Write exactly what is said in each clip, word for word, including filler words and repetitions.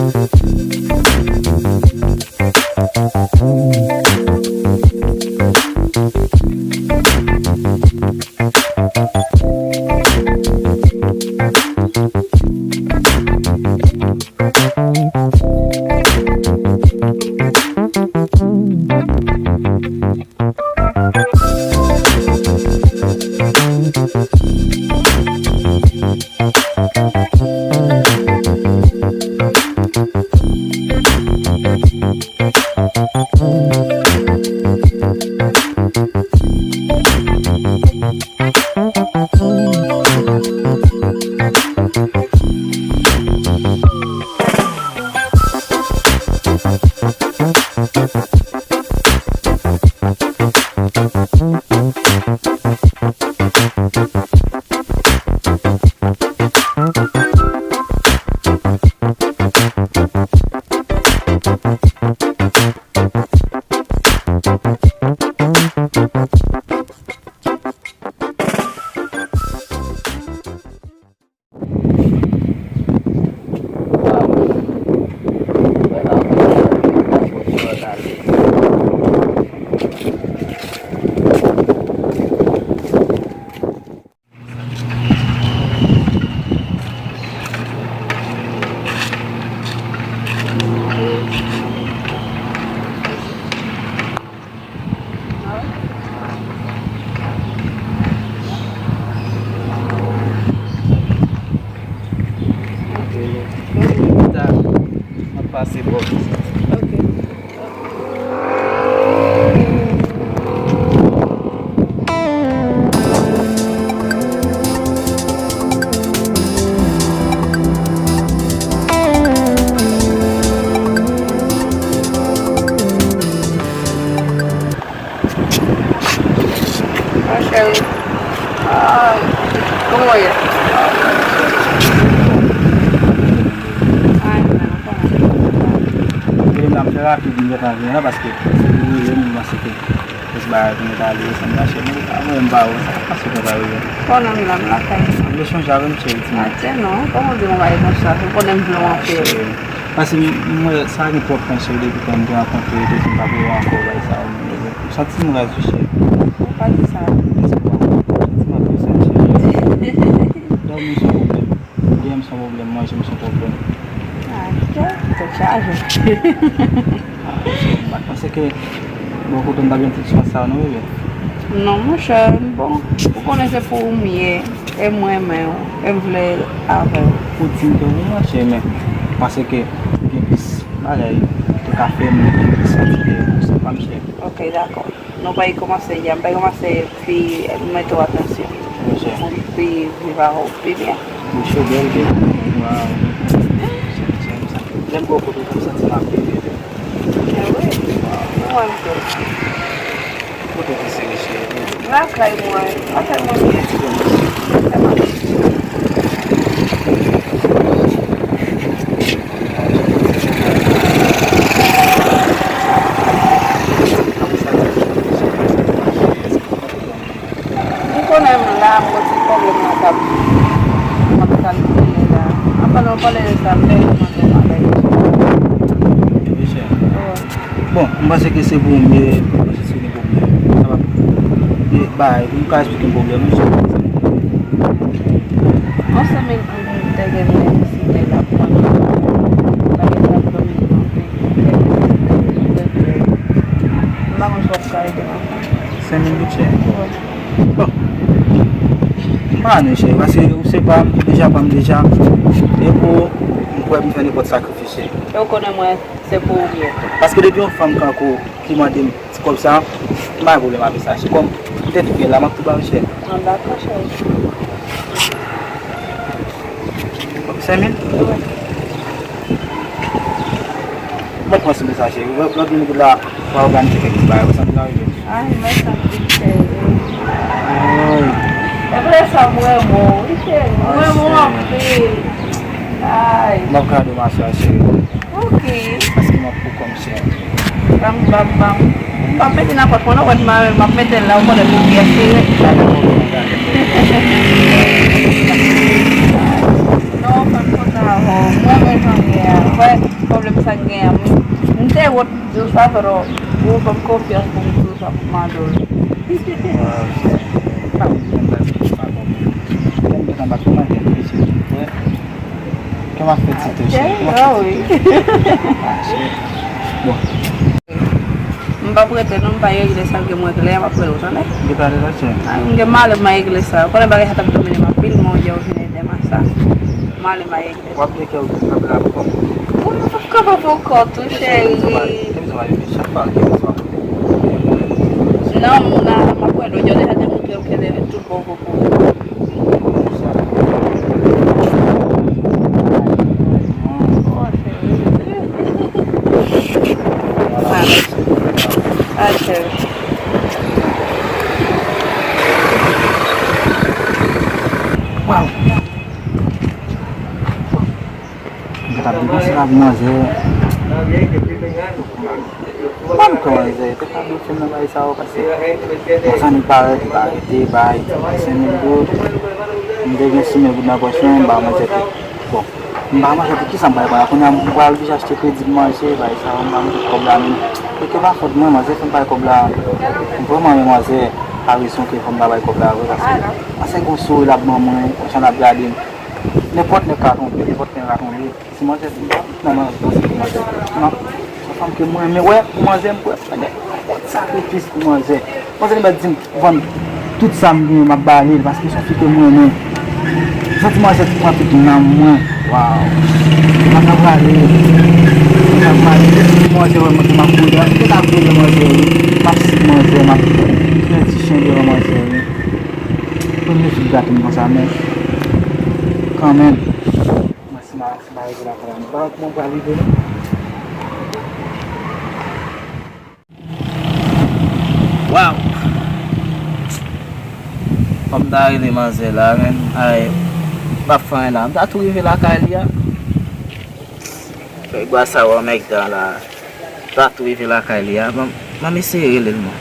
Ok. Mwen pase bò. Ok. Mon cheri. Ay, kòman w ye? Ay, mwen, mwen konnen. Mwen la, m fè rapid, m gentan vin la, paske ou rele m, m panse ke jis bagay pou nou pale, sa m mache, men pa voye m pa wè, sa k pase, konpa yo? Konnen m la, m lakay. Ou vle chanje avè m, cheri, di m. Atè non, kòman w di m yon bagay konsa? Ou konnen m vle w anpil. Paske m, m wè sa gen twòp tan, cheri, depi kan m te rankontre w, te di m pa pou wè ankò, bagay sa yo. M santi m raz wi, cheri. Ou pa di sa. Santi m ap santi, cheri. Dòmi se yon pwoblèm. Gen m se yon pwoblèm, manje m se yon pwoblèm. Ah, ok. Tèt chaje. Ah, cheri, m pa t panse ke bò kote m t ap jwenn tout chans sa yo non, bebe. Non, monchè, bon, ou konnen se pou ou m ye. E m renmen w, e m vle avè w. Ou di m ke w renmen m, cheri, men m panse ke gen plis bagay ou te ka fè m, gen plis santi ke ou se pa m, cheri. Ok, dakò. Nou pa kòmanse, ya, m pa kòmanse pi mete w atansyon. Wi, cheri. Pou m pi viv avè w pi byen. Wi, cheri, bèl, bèl. Waw. Cheri, cheri, sa. Lè m bò kote w, m santi m ap viv, bebe. E wi. Waw. Ou wè m tou. Kote w te sere, cheri? Lakay mwen. Lakay mwen m ye. M konnen m la, m gon ti pwoblèm nan k ap, m ap kalkile la. Anvan nou pale de sa, m te mande w bagay. Wi. Bon, m panse ke se pou m ye, m panse si w gen pwoblèm. Sa va, e, bay, ou ka eksplike m pwoblèm ou, si w gen pwoblèm. Yon semèn anvan, m te gen nesesite la pou mwen. Bagay sa ap domine m anpil. M pa konn si w ap ka ede m anfè. Senk mil goud, cheri? Wi. Bon. M pa non, cheri, paske ou se pa m, ou deja pa m deja. E pou ou, m prè pou m fè nenpòt sakrifis, cheri. E ou konnen mwen, se pou ou m ye tou. Paske depi yon fanm tankou ou ki mande m ti kòb sa, m pa gen pwoblèm avèk sa. Se kòm m te tou gen la, m ap tou ba w, cheri. An, dakò, cheri. Senk mil? Wi. Mwen pran senk mil sa, cheri. Lòt, lòt jounen la, m a òganize kèk ti bagay. Ou santi m rive? Ay, mwen santi m cheri. Ay. E vre sa, m renmen w, wi, cheri. M renmen w anpil. Ay. M ap kado masaj, cheri. Ok. Paske m ap pou kòm cheri. Bam, bam, bam. M ap mete nan pòt mwen, non, wè m a, m ap mete l la, ou konnen pou pyès li ret. Non, fè m kontan avè w. Mwen, mwen, jan m ye a. Wè. Pwoblèm sa k genyen an, mwen. M te wont di w sa, sòt ou fè m konfyans pou m di w sa, pou m mande w li. Kè m ap fè ti touche. Ah wi. Bon. M p ap rete non, m pa regle sa, m gen mwen klè, m ap rele w, tande? Li pale la, chè. Ah, m gen male, m a regle sa. Ou konnen bagay sa t ap domine m anpil, mwen, ou vin ede m a sa. Male, m a regle. W ap gen kè w ap la pou kòm. Ou pa ka pa pou kò tou, cheri. Gen rezon pa vini chak fwa, gen rezon pa pou. Non, moun a, m ap wè, nou, yo deja demontre w ke tout bon pou ou. Waw! Mwen t ap depanse la pou manzè. Mwen m kòmanse te ka blofè m nan bagay sa yo, paske mwen santi parèt, li pa rete, bay senk mil goud. M te gen sis mil goud nan pòch mwen, m ba manzè tou. Bon, m ba manzè tou, kisa m pral pran la? Kounye a, m pral oblije achte kredi pou manje, bagay sa yo, m pa mete kòb la menm. E ke pa fòt mwen, manzè fè m bay kòb la. M vrèman renmen manzè, pa rezon ke fò m ta bay kòb la vre, paske manzè gon souri l ap ban mwen, konsa l ap gade m. Nenpòt nèg ka twonpe, nenpòt nèg ka twonpe. Si manzè di m pa, non, manzè, non, se pou manzè. Non, se yon fanm ke mwen renmen. Wè, pou manzè, m pran nenpòt sakrifis pou manzè. Manzè li mèt di m, vann tout sa m genyen, m ap ba li l, paske se yon fi ke m renmen. M santi manzè pran tout nanm mwen. Waw. M pa ka prale. M pa ka prale. Depi manzè wè mwen, m ap kouri. M te ka kouri manzè, wi. M ap swiv manzè, m ap pran ti chen devan manzè, wi. Premye fi ki gate m konsa, men kanmenm. Mwen, si m a, si m a rive lakay la, m pa wè kòman m pral rive, non. Waw! Fò m ta rele manzè la, men. Ay, m p ap fè anyen la. M ta tou rive lakay li a. Nèg bwa sa wè mèg dan la. M ta tou rive lakay li a. Ban m, ban m eseye rele l, mwen.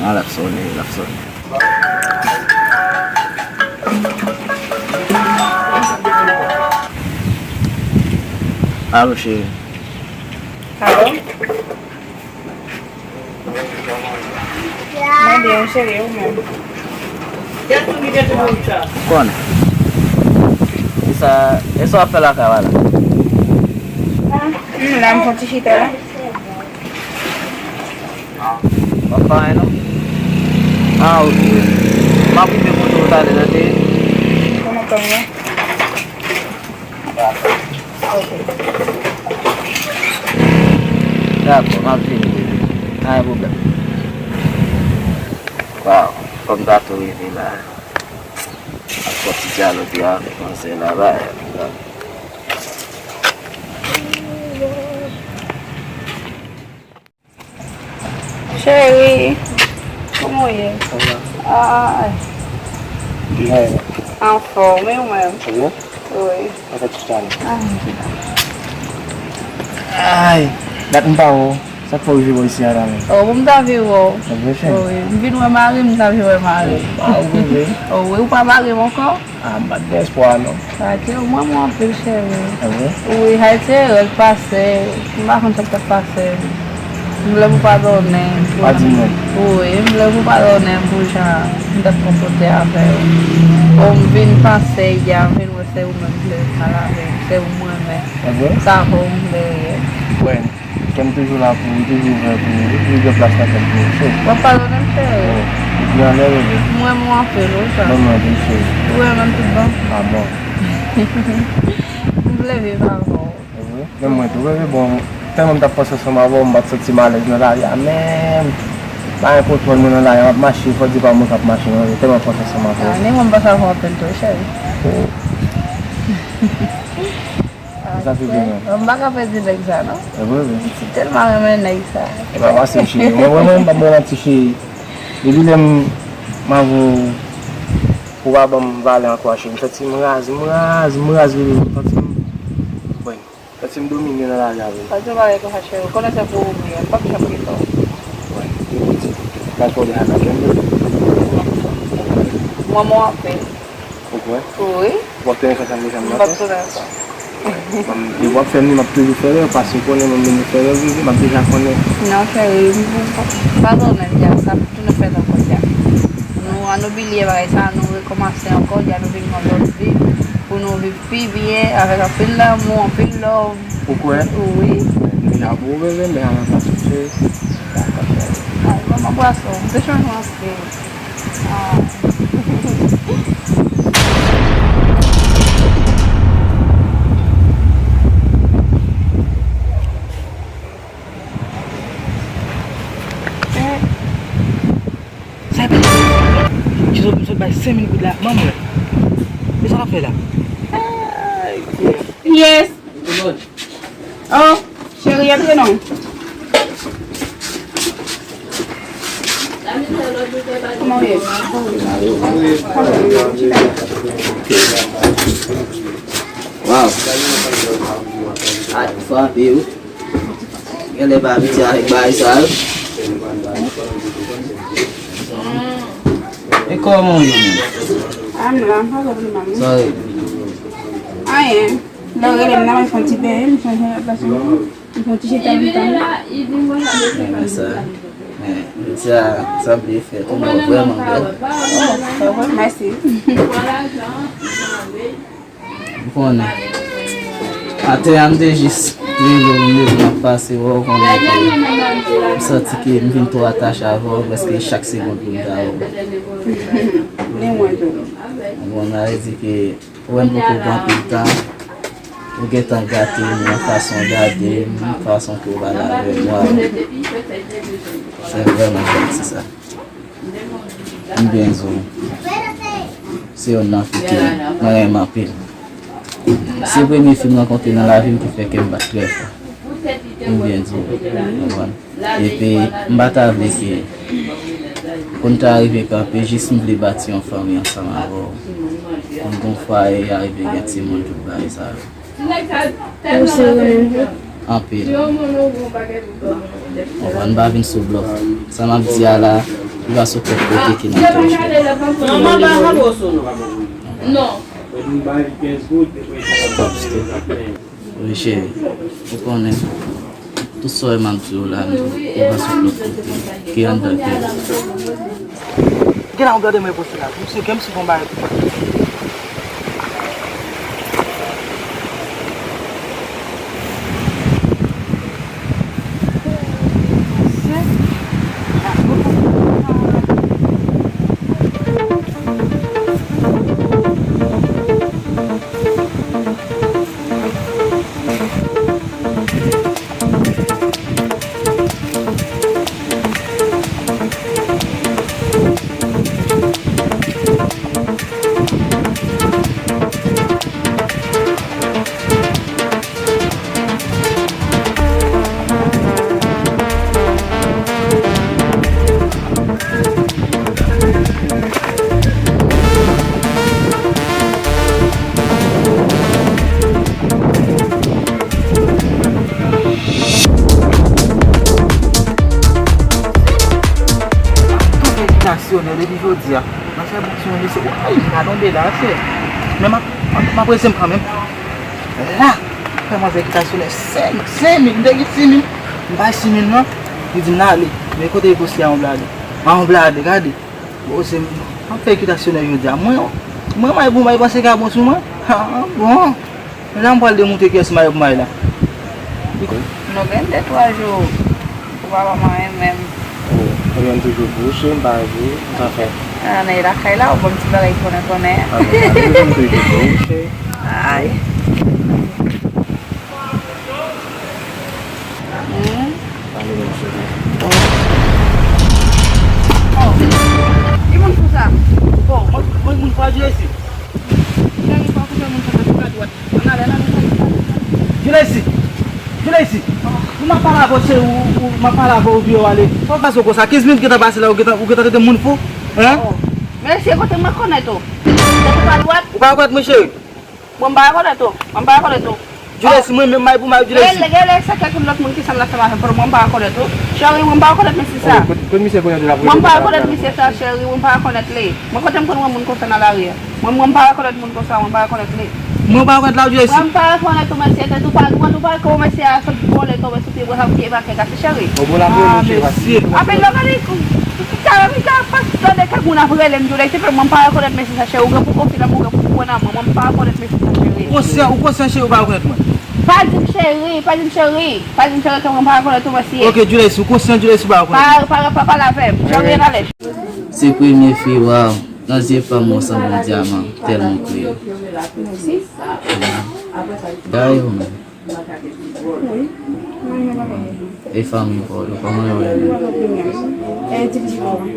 Ah, l ap sone, l ap sone. Alo, cheri. Alo? Mwen byen, cheri, ou menm? Ou konnen. E sa, e sa w ap fè lakay w a la? Ah, m la, m fè ti chita la. W ap fè anyen non? Ah, ok. M ap rive kote w talè, tande? Kòman, kòman? Dakò, m ap vini, bebe. Pa gen pwoblèm. Waw, fò m ta tou rive la. M ap fè ti dyaloge avèk manzè la, ba. Cheri, kòman w ye? Kòman? Ay. Anfòm, e ou menm? Wi. Ay, dat m pa wè w. Sa k fè w rive bò isi a la menm? Oh, pou m ta vin wè w. Wi, m vin wè mari m, m ta vin wè mari m. Oh, wi, ou pa mare m ankò? Ah, m pa t gen espwa non. Sa ke ou mwen mwen anpil, cheri. Wi, Haiti, règ pase, m pa konn sa k t ap pase. M vle pou padonnen m. Pa di mwen. Wi, m vle pou padonnen m pou jan m t ap konpòte avè w. Bon, m vin panse yè, m vin wè se ou menm m vle mal avè m, se ou m renmen. Sa fè w m vle ye. Kè m toujou la pou ou, m toujou ouvè pou ou, ou toujou gen plas nan kè m pou ou, cheri. W ap padonnen m, cheri? Wi. Depi anlè, bebe. M renmen w anpil, wi, sa. Mwen, mwen, tou, cheri. Ou renmen m tout bon? Amò. M vle viv avè w. Wi. Menm mwen tou, bebe, bon, tèlman m t ap panse ansanm avè w, m pa t santi m alèz nan lari a menm. Pa gen kontwòl mwen nan lari a, m ap mache, fò di pa mwen k ap mache, mwen tèlman panse ansanm avè w. Ah, ni mwen m panse avè w anpil tou, cheri. Oh. Sa fè byen menm. M pa ka pèdi nèg sa non. E vre, vre. M si tèlman renmen nèg sa. E pa fasil, cheri. Mwen, mwen, mwen, m p ap ba w manti, cheri. Depi lè m, m avè w, ou pa ban m valè ankò, cheri. M santi m raz, m raz, m raz, bebe. M santi m, bon, Paske m domine nan lari a vre. Pa di yon bagay konsa, cheri. Ou konnen se pou ou m ye. M p ap janm kite w. Wè, yo di, pa twò de atake m. Mwen, mwen anpil. Ou kwè? Wi. W ap tounen fè sa m deja m nan fè? M p ap tounen fè sa. Bon, e w ap fè m li, m ap toujou fè erè, paske w konnen mwen menm fè erè vre, vre, m ap deja konnen. Non, cheri, m, m, pa tounen, dja, m p ap tounen fè l ankò, dja. Nou, ann obliye bagay sa, nou rekòmanse ankò, dja, nou vin yon lòt vi, pou nou viv pi byen, avèk anpil lanmou, anpil love. Ou kwè? Wi. M deja pou ou, bebe, m deja nan plas ou, cheri. Dakò, cheri. Ay, manman pwason, m te chanje yon espri. Ah. Sa e pa. Ti sot, m sot bay senk mil goud la, manman. Men sa w ap fè la? Yes. Oh, cheri, antre non. Kòman w ye? Waw. Ay, frape wi. Genlè pa abitye avèk bagay sa yo. E kòman w ye menm? Ah, m la, m pa twò pli mal non. Sa w ye? Anyen. Lè w rele m nan, m fè yon ti benyen, m chanje plas mwen. M fè yon ti chita nan tan. Men sa, men sa, sa vle fè tou mwen vrèman bèl. Oh, mèsi. M konnen. Atè a m te jis rele w, m te di m ap pase wè w, konnen ke m santi ke m vin twò atache avè w, prèske chak segonn pou m ta wè w. Ni mwen tou. Bon, sa vle di ke ou wè m poko gen anpil tan, ou gentan gate m nan fason w gade m, fason ke w pale avè m, waw. Se vrèman janti sa. M byen di w. Se youn nan fi ke mwen renmen anpil. Se premye fi m rankontre nan lavi m ki fè kè m bat trè fò. M byen di w, w konprann? Epi, m pa ta vle ke pou n ta rive kanpe, jis m vle bati yon fanmi ansanm avè w. Pou n gen yon fwaye, arive gen timoun, tout bagay sa yo. Ou serye menm vre? Anpil. Bon, ann pa vin sou blòf. Sa m ap di a la, li pa sou kèk kote ki nan tèt mwen. Wi, cheri. Ou konnen, tout sa w wè m ap di w la, li pa sou blòf kote, ki anndan kè m. Gen la, w gade mwen poze la. Misye gen m sou yon bagay pou fè. Tout ekstasyonè depi jodi a. Nan fè bout sou yon mesye. Ay, m pa tonbe la, chè. Men m ap, m ap, m ap rete m kanmenm. La, fè manzè ki ta sou lè senk, senk mil, m te gen sis mil. M bay sis mil nan, li di m n ale. Men kote li poste a yon blade. A yon blade, gade. Bon, se, m ap fè ki ta sou lè jodi a. Mwen, mwen may pou may panse ka bon sou mwen. Ha, bon. Men la m pral demontre kiyès may pou may la. Nou gen de twa jou. Ou pa ban m anyen menm. Oh, ou menm toujou bouche, m pa di, m pa fè. Ah, nan lakay la, ou ban m ti bagay konnen konnen. Ah, non, pa di, m toujou bouche. Ay. Hmm? Pa li menm cheri. Oh. Oh. Ki moun fou sa? Oh, mwen, mwen, moun fou a Jilesi. Cheri, pa koupe moun sa, pa koupe dwèt. Ann ale, ann ale, ann ale. Jilesi! Jilesi! Ou m ap pale avè w, se ou, ou, m ap pale avè w, ou vire w ale. Sa w pase w konsa? Kenz minit gentan pase la, ou gentan, ou gentan tande moun fou? Hein? Oh. Mesye, kote m rekonèt ou? Se tou pa dwèt? Ou pa rekonèt mwen, cheri? Bon, m pa rekonèt ou. Mwen m pa rekonèt ou. Jules, mwen menm may pou may, Jules. Gade, gade, se kèk lòt moun ki sanble ansanm avè m, mwen pa rekonèt ou. Cheri, mwen pa rekonèt mesye sa. Oh, kote, kote misye konnen la? Mwen pa rekonèt mesye sa, cheri, mwen pa rekonèt li. Mwen kote m konn wè moun konsa nan lari a. Mwen, mwen pa rekonèt moun konsa, mwen pa rekonèt li. Mwen pa rekonèt la, Jules. Mwen pa rekonèt ou, mesye, tèt ou pa dwat, ou pa rekonèt mesye a sot vole tonbe sou pye bwa, sa pye pa fè kase, cheri. Bon, bon, la, ah, mesye. Apèl lò gade, kou, kou, kou, kou, kou, pas tande kèk moun ap rele m, Jules, se fè mwen pa rekonèt mesye sa, cheri, ou gen pou konfidans, ou gen pou pran nan mwen, mwen pa rekonèt mesye sa, cheri. Ou konsyan, ou konsyan, cheri, ou pa rekonèt mwen? Pa di m cheri, pa di m cheri, pa di m cheri, ke mwen pa rekonèt ou, mesye. Ok, Jules, ou konsyan, Jules, ou pa rekonèt mwen? Pa, pa, pa pale avè m, cheri, ale. Se premye fi, waw. Nan zye pa m ou sanble yon dyaman, tèlman ou klè. Mèsi. Gade ou menm. Wi. Mwen menm bagay. E fanmi pa w yo, kòman yo ye? Yo pa gen pwoblèm. E ti pitit ou an?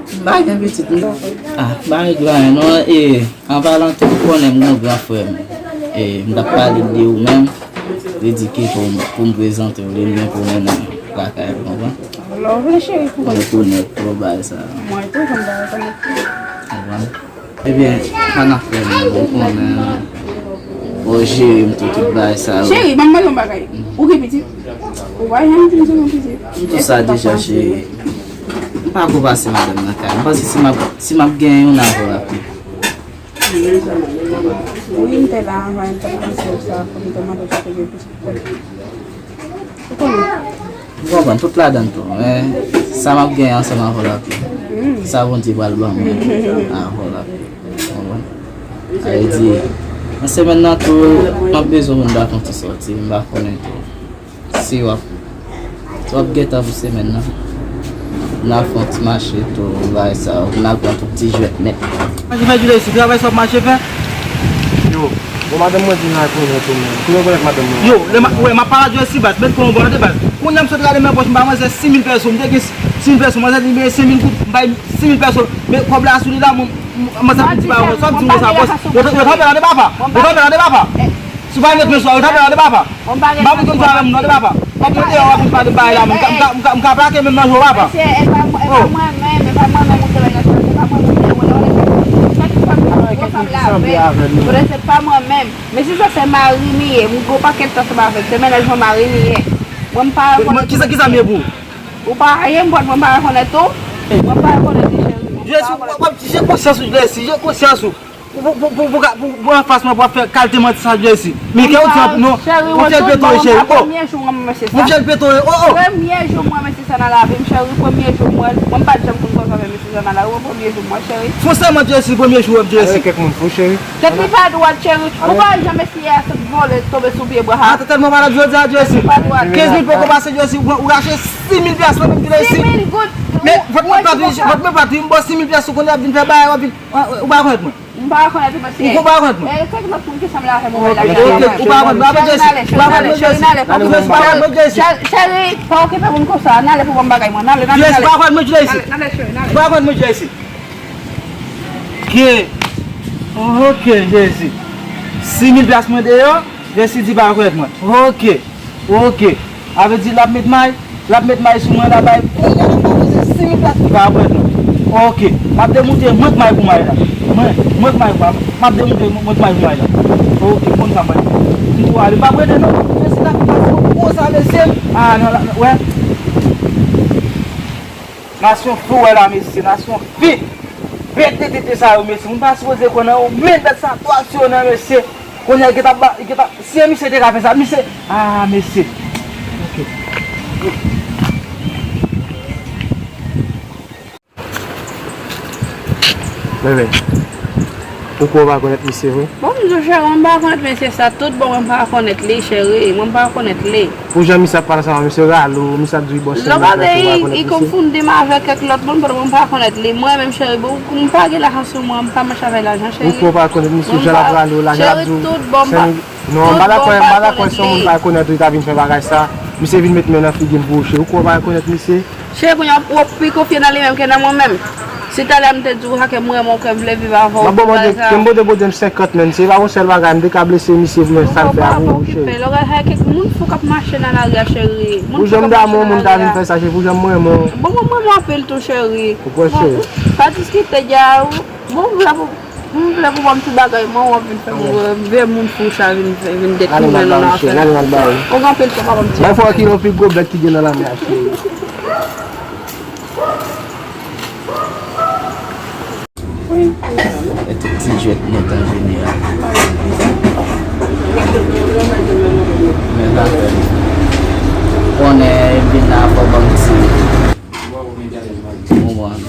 M pa gen pitit, m, ah, m pa regle anyen non. E, an palan tou, ou konnen m gon gran frè m. E, m t ap pale de ou menm. Li di ke pou m, pou m prezante w li, men pou mennen lakay li, konprann? Lè w vle, cheri, pou mwen. Rekonèt pou bagay sa. Mwen tou, kòm bagay sa. Konprann? Ebyen, sa n ap fè menm, ou konnen. Ou jere m tou, tout bagay sa yo. Cheri, ban m mande yon bagay. Ou gen pitit? Ou pa janm di m si w gen pitit. M di sa deja, cheri. M pa ko pase madanm nan kay. M panse si m ap, si m ap genyen youn avè w ap pi. Wi, m te la anvan, m te panse w sa, pou m te mande w si w te gen pitit. Ou konnen. M konprann, tout ladann tou, men sa m ap genyen ansanm avè w la pi. Sa Bondye pral ban mwen avè w la pi. Ou konprann? Sa vle di, nan semèn nan tou, m ap bezwen pou m ta fè yon ti sòti, m pa konnen tou. Si w ap, si w ap gentan pou semèn nan, n a fè yon ti mache tou, bagay sa yo, n a pran tout ti jwèt nèt. Mache fè Jules, travay sa w ap mache fè? Yo, bon, madanm mwen di m la rekonèt ou menm. Kote w konèt madanm mwen? Yo, lè m ap, wè, m ap pale ak Jules baz, met kò w bò tande baz. Kounye a m sot gade men pòch m ba manzè sis mil pèso, m te gen sis mil pèso, manzè di m sis mil goud, m bay sis mil pèso. Men kòb la sou li la, mwen, m, manzè ap di ba mwen, sa w ap di mwen sa, bòs, yo, yo trape la de papa, yo trape la de papa. Si w pa met men sou a, yo trape la de papa. M pa vin konn sa avè m non de papa. W ap mete yo, w ap vin pale bagay la, men m ka, m ka, m ka, m ka plake menm nan jou papa. Mesye, e pa mwen, e pa mwen menm, e pa mwen menm ou te wè nan chòt, e pa mwen menm ou te wè nan chòt. Chòt fanmi, gwo fanm la avè. Kote se pa mwen menm. Mesye sa se mari m ye, m gwo pakèt tan ansanm avè l, se mennaj mwen mari m ye. Mwen m pa rekonèt. Kisa, kisa m ye pou ou? Ou pa anyen, mwen m pa rekonèt ou. Mwen m pa rekonèt li, cheri. Jezi, w ap, w ap, je konsyans ou, Jezi, je konsyans ou. Pou, pou, pou, pou, pou, pou, pou anfas mwen, pou ap fè kalite manti sa, Jezi. Men kè ou di non. Cheri, mwen fyèl pete w, cheri. Oh. Premye jou mwen mesye sa. Mwen fyèl pete w, oh, oh. Premye jou mwen mesye sa nan lavi m, cheri. Premye jou mwen, mwen m pa t janm konn konsa avè mesye sa nan lavi mwen, premye jou mwen, cheri. Fon sèman, Jezi, premye jou wè m, Jezi. Kèk moun fou, cheri. Tèt li pa dwat, cheri. Ou pa wè jan mesye a sot vole tonbe sou pye bwa a. Ah, tèt mwen malad jodi a, Jezi. Tèt li pa dwat. Kenz mil poko pase, Jezi. Ou, ou rache sis mil pyas nan men m, Jezi. Sis mil goud. Men, vòt mwen pa vin, vòt mwen pa vin, m ba w sis mil pyas, ou konnen w ap vin fè bagay, w ap vin, ou pa rekonèt mwen. M pa rekonèt ou, mesye. Ou pa rekonèt mwen? E, kèk lòt moun ki sanble avè m, ou wè la. Ok, ou pa rekonèt mwen, pa Jezi. Ou pa rekonèt mwen, Jezi. Ou pa rekonèt mwen, Jezi. Cheri, pa okipe moun konsa. N ale pou ban m bagay mwen. N ale, n ale, n ale. Jezi, pa rekonèt mwen, Jezi. N ale, n ale, cheri, n ale. Ou pa rekonèt mwen, Jezi. Ke. Ok, Jezi. Sis mil pyas mwen deyò, Jezi di pa rekonèt mwen. Ok. Ok. A vle di l ap met may, l ap met may sou mwen la bay. Kounye a m pa poze sis mil pyas li pa rekonèt mwen. Ok. M ap demoute mwen k may pou may la. Mwen, mwen k may pou, m ap demoute mwen k may pou may la. Ok, konn sa mwen. M tou ale, m pa prete non. Jezi la pase yon gwo sa, mesye. Ah, non, la, wè. Nasyon fou wè la, mesye. Nasyon fi. Bèt de tete sa yo, mesye. Moun pa sipoze kwè nan yo. Men bèt sa, twa sou yo nan, mesye. Kounye a, li gentan ba, li gentan, si e misye te ka fè sa, misye, ah, mesye. Ok. Bebe, ou kwè w pa konèt misye vre? Bon, m di w, cheri, mwen pa konèt mesye sa, tout bon, mwen pa konèt li, cheri, mwen pa konèt li. Pou jan misye ap pale ansanm avè misye, rale w, misye ap di w li bòs, lè w gade li, li konfonde m avèk kèk lòt moun, pandan mwen pa konèt li. Mwen menm, cheri, bon, m pa gen lajan sou mwen, m pa mache avèk lajan, cheri. Ou kwè w pa konèt misye, jan l ap rale w la, jan l ap di w, cheri, tout bon, m pa, non, m pa dakò, m pa dakò si yon moun pa rekonèt ou, li ta vin fè bagay sa. Misye vin met men nan figi m pou ou, cheri. Ou kwè w pa rekonèt misye? Cheri, kounye a, w ap pi konfye nan li menm ke nan mwen menm. Si talè m te di w sa ke m renmen w, ke m vle viv avè w, m ap ban Bondye, ke m pote Bondye m senkant menm, se pa yon sèl bagay, m te ka blese misye pou mwen, sa l fè a pou ou, cheri. Lè w gade kèk moun fou k ap mache nan lari a, cheri. Pou jan m damou yon moun ta vin fè sa, cheri, pou jan m renmen w. Bon, mwen renmen w anpil tou, cheri. Ou kwè, cheri? Pa diskite, dja, bon, la pou M vle pou ban m ti bagay, man, w ap vin fè m wè vye moun fou sa vin, vin detounen nan afè. Ou gen anpil tan pa ban m ti bagay. Mwen fè w kile yon pi gwo bèt ki gen nan lamè a, cheri. E tout ti jwèt nèt an jeneral. Men zafè m. Konnen vin la fò ban m ti. Ou konprann?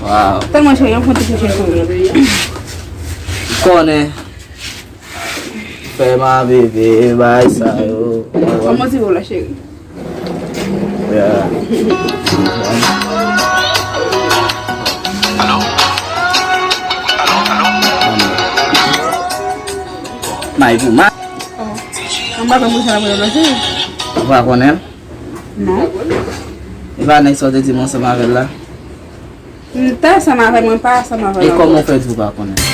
Waw. Tèlman cheri, yon pran ti kouche sou li. Konnen. Fè m a bebe, bay sa yo. Kòman ti ou la, cheri? Yeah. May pou ma. Oh. Mwen pa konn pou sa la pou yo plase. Ou pa konnen l? Non. E pa nèg sa w te di m ansanm avè l la? M te ansanm avè l, mwen pa ansanm avè l ankò. E kòman w fè di w pa konnen?